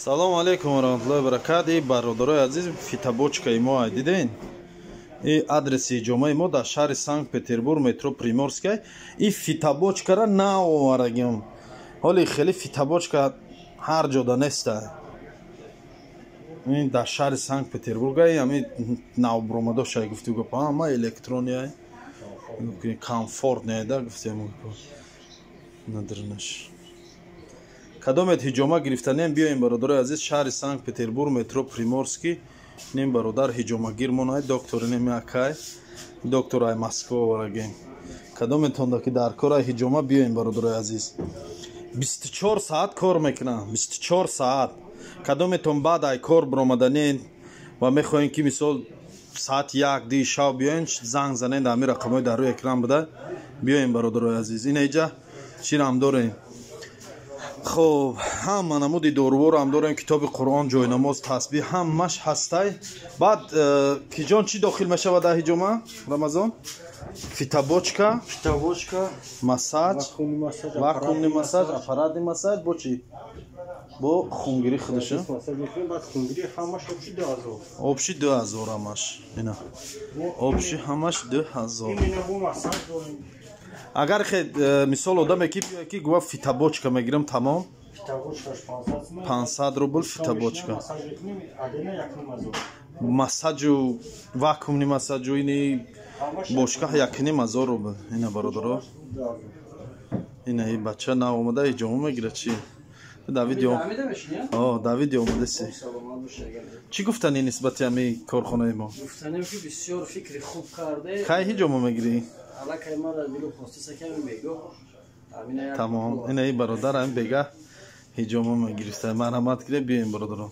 Салому алейкум ва раҳматуллоҳи ва баракат. И бародарои азиз, фитобочкаи мо ай диден? И адреси ҳиҷомаи мо дар шаҳри Санкт-Петербург, метро Приморская. И фитобочкара наоварагим. Ҳоли хеле фитобочка ҳар ҷода неста. Ин дар шаҳри Санкт-Петербург ай ами навбуромадошай гуфту гап. Ҳама электрония. Комфортная да гуфтем. Надрнаш. Кадомет ҳиҷома гирифтанем, биёем, бародарои азиз, шаҳри Санкт-Петербург, метро Приморский. Нем бародар ҳиҷомагир монай, доктор нем акай, доктор ай Москва оварагем. Кадометонда ки дар кор ай ҳиҷома, биёем, бародарои азиз. 24 саат кор мекунам, 24 саат. Кадометон баъд ай кор биромаданен ва мехоҳем, ки мисол саати 1 ди шав биёен, занг занен дар ҳамин рақамҳои дар рӯи экран буда, биёем, бародарои азиз. Ина иҷа чирам дорем. Хоб, ҳама намуди доруворам дорем, китоби Қуръон, ҷойнамоз, тасбиҳ, ҳамаш ҳастай. Баъд киҷон чӣ дохил мешавад дар ҳиҷома, Рамазон? Фитобочка, фитобочка, массаж, вакуумный массаж, аппаратный массаж, бо чӣ? Бо хунгирӣ худаш. Общий 2000 ҳамаш. Ина. Общий ҳамаш 2000. Агар хе мисол одаме ки биёяд, ки гува фитобочка мегирам, тамом, 500 рубл фитобочка, массажу, вакуумный массажу, ини бошка 1500 рубл. Ина, бародаро, ина и бача нав омада ҳиҷома мегирад. Чи дар видео, дар видео омадаси, чӣ гуфтани нисбати ҳами корхонаи мо? Гуфтанем, ки бисёр фикри хуб карде. Кай ҳиҷома мегирӣ? Аллакай мара дилу хостиса ками мего. Тамом, ина и бародар ҳами бега ҳиҷома мегирифта. Марҳамат киде, биёем, бародаро.